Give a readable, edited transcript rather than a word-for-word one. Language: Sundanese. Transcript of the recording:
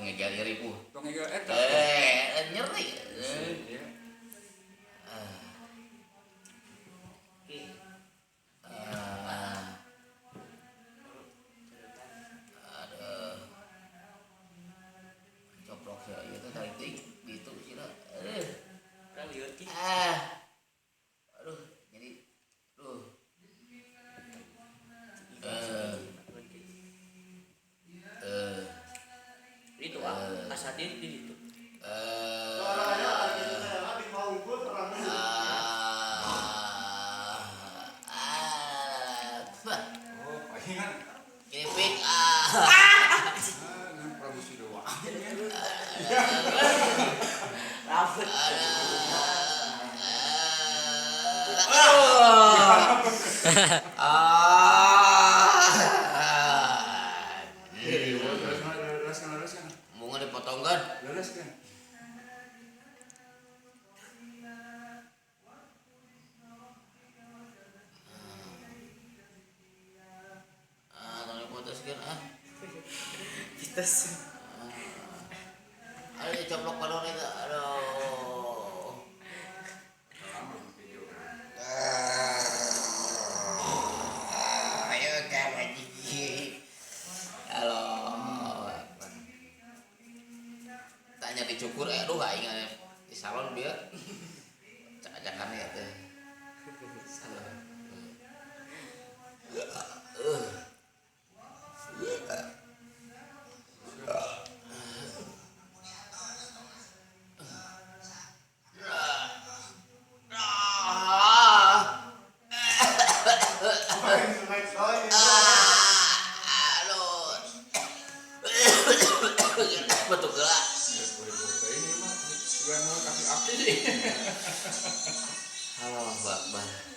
Ngegel ribu. Tong ngegel eta. Nyeri. Iya. Aduh. Coplok ya ieu teh tarik teuing gitu sih. Kan lieur ki. Ah. Aduh, jadi aduh. Itu ah, asadin di situ. Oh, palingan. Keripik ah. Ah, ngan Prabu Sidewa. Rambut. Ah. Leres kan, leres kan, leres kan. Bunga dipotong kan? Leres kan. Ah, tong diputuskeun ah. Pites. Aduh, coplok padon itu. Aduh. Lama video. Ayo kan anjing. Halo. Tanya dicukur, aduh aing di salon dia. Cak-cakannya ya teh. Ah. Aduh. Betul gerak. Boleh ini mah sudah mau kaki aki. Halo, Mbak.